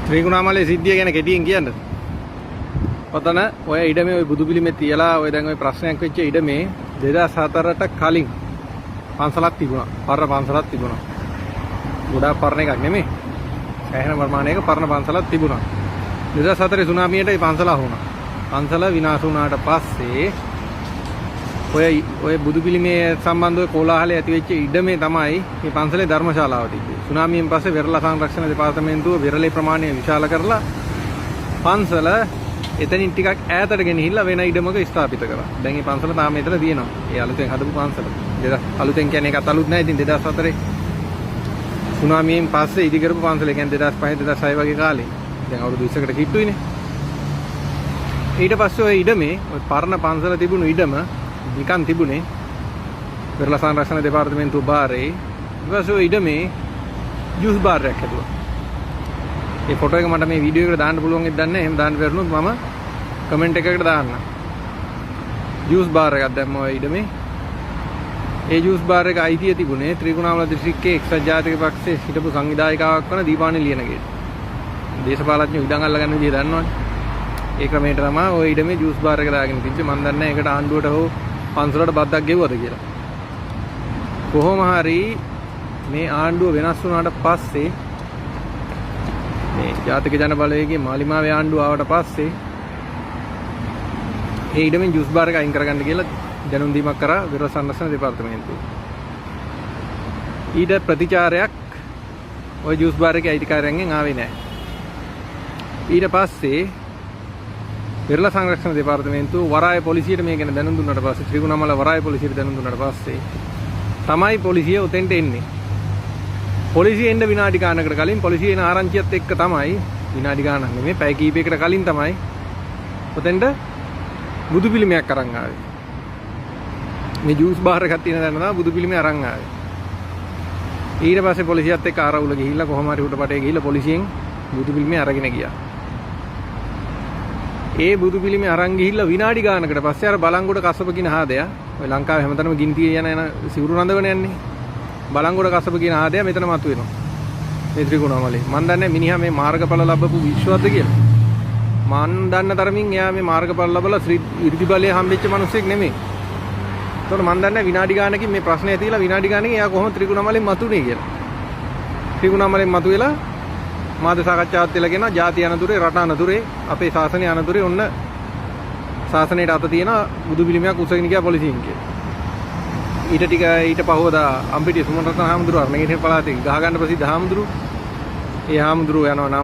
ත්‍රිකුණාමලයේ සිද්ධිය ගැන කෙටියෙන් කියන්න. ඔතන ඔය ඉඩමේ ඔය බුදු පිළිමේ තියලා ඔය දැන් ඔය ප්‍රශ්නයක් වෙච්ච ඉඩමේ 2004ට කලින් පන්සලක් තිබුණා. පරණ පන්සලක් තිබුණා. ගොඩාක් පරණ එකක් නෙමෙයි. සෑහෙන ප්‍රමාණයක පරණ පන්සලක් තිබුණා. 2004 සුනාමියට ඒ පන්සල අහු වුණා. පන්සල විනාශ වුණාට පස්සේ ඔය ඔය බුදු පිළිමේ සම්බන්ධව කෝලාහලය ඇති වෙච්ච ඉඩමේ තමයි මේ පන්සලේ ධර්මශාලාව තිබ්බේ. සුනාමියෙන් පස්සේ වෙරළ සංරක්ෂණ දෙපාර්තමේන්තුව වෙරළේ ප්‍රමාණය විශාල කරලා පන්සල එතනින් ටිකක් ඈතට ගෙනහිල්ලා වෙන ඉඩමක ස්ථාපිත කරා. දැන් මේ පන්සල තාම එතන තියෙනවා. ඒ අලුතෙන් හදපු පන්සල. අලුතෙන් කියන්නේ ඒකත් අලුත් නෑ. ඉතින් 2004 සුනාමියෙන් පස්සේ ඉදි කරපු පන්සල. ඒ කියන්නේ 2005 2006 වගේ කාලේ. දැන් අවුරුදු 20කට කිට්ටුයිනේ. ඊට පස්සේ ඔය ඉඩමේ ඔය පරණ පන්සල තිබුණු ඉඩම නිකන් තිබුණේ වෙරළ සංරක්ෂණ දෙපාර්තමේන්තුව බාරේ. ඊට පස්සේ ඔය ඉඩමේ ජූස් බාර් එකක් හැදුවා. ඒ ෆොටෝ එක මට මේ වීඩියෝ එකට දාන්න පුළුවන් වෙයිද දන්නේ නැහැ. එහෙම දාන්න බැරිනොත් මම කමෙන්ට් එකකට දාන්න. ජූස් බාර් එකක් දැම්මා ඔය ඉඩමේ. ඒ ජූස් බාර් එක අයිතිය තිබුණේ ත්‍රිකුණාමල දිස්ත්‍රික්කයේ එක්සත් ජාතික පක්ෂයේ හිටපු සංවිධායකාවක් වන දීපානි ලියනගේට. දේශපාලඥයෝ ඉඩම් අල්ලගන්න විදිය දන්නවනේ. ඒ ක්‍රමයට තමයි ඔය ඉඩමේ ජූස් බාර් එක දාගෙන තිබ්බේ. මන් දන්නේ නැහැ ඒකට ආණ්ඩුවට හෝ පන්සලට බද්දක් ගෙව්වද කියලා. කොහොම හරි මේ ආණ්ඩුව වෙනස් වුණාට පස්සේ, මේ ජාතික ජන බලවේගයේ මාලිමාවේ ආණ්ඩුව ආවට පස්සේ, ඒ ඉඩමෙන් ජූස් බාර් එක අයින් කරගන්න කියලා දැනුම් දීමක් කරා වෙරළ සංරක්ෂණ දෙපාර්තමේන්තුව. ඊට ප්‍රතිචාරයක් ඔය ජූස් බාර් එකේ අයිතිකාරයන්ගෙන් ආවේ නැහැ. ඊට පස්සේ වෙරළ සංරක්ෂණ දෙපාර්තමේන්තුව වරාය පොලිසියට මේ ගැන දැනුම් දුන්නාට පස්සේ, ත්‍රිකුණාමල වරාය පොලිසියට දැනුම් දුන්නාට පස්සේ තමයි පොලිසිය ඔතෙන්ට එන්නේ. පොලිසිය එන්න විනාඩි ගානකට කලින්, පොලිසිය එන ආරංචියත් එක්ක තමයි, විනාඩි ගානක් නෙමෙයි, පැය කීපයකට කලින් තමයි ඔතෙන්ට බුදු පිළිමයක් අරන් ආවේ. මේ ජූස් බාර් එකක් තියෙන තැන තමයි බුදු පිළිමය අරන් ආවේ. ඊට පස්සේ පොලිසියත් එක්ක ආරවුල ගිහිල්ලා කොහොම හරි උඩපටේ ගිහිල්ලා පොලිසියෙන් බුදු පිළිමය අරගෙන ගියා. ඒ බුදු පිළිමේ අරන් ගිහිල්ලා විනාඩි ගානකට පස්සේ අර බලංගොඩ කස්සප කියන හාදයා, ඔය ලංකාවේ හැමතැනම ගින්තිය යන යන සිවුරු රඳවන යන්නේ. බලංගොඩ කස්සප කියන හාදයා මෙතන මතුවෙනවා. මේ ත්‍රිකුණාමලේ. මන් දන්නේ මිනිහා මේ මාර්ගඵල ලැබපු විශ්වද්ද කියලා. මන් දන්න තරමින් එයා මේ මාර්ගඵල ලැබලා ශ්‍රී ඉර්ධි බලය හම්බෙච්ච මිනිස්සෙක් නෙමෙයි. ඒතකොට මන් දන්නේ විනාඩි ගානකින් මේ ප්‍රශ්නේ ඇති වෙලා විනාඩි ගානකින් එයා කොහොමද ත්‍රිකුණාමලෙන් මතුනේ කියලා. ත්‍රිකුණාමලෙන් මතුවෙලා මාධ්‍ය සාකච්ඡාවක් තියලා කියනවා, ජාති අනතුරේ, රට අනතුරේ, අපේ ශාසනය අනතුරේ, ඔන්න ශාසනයට අත තියෙන බුදු පිළිමයක් උසගෙන ගියා පොලිසියෙන් කියලා. ඊට ටික ඊට පහවදා අම්පිටිය සුමනරත්න හාමුදුරුවෝ, අර නැගෙනහිර පළාතේ ගහ ගන්න ප්‍රසිද්ධ හාමුදුරුවෝ. ඒ හාමුදුරුවෝ යනවා නම්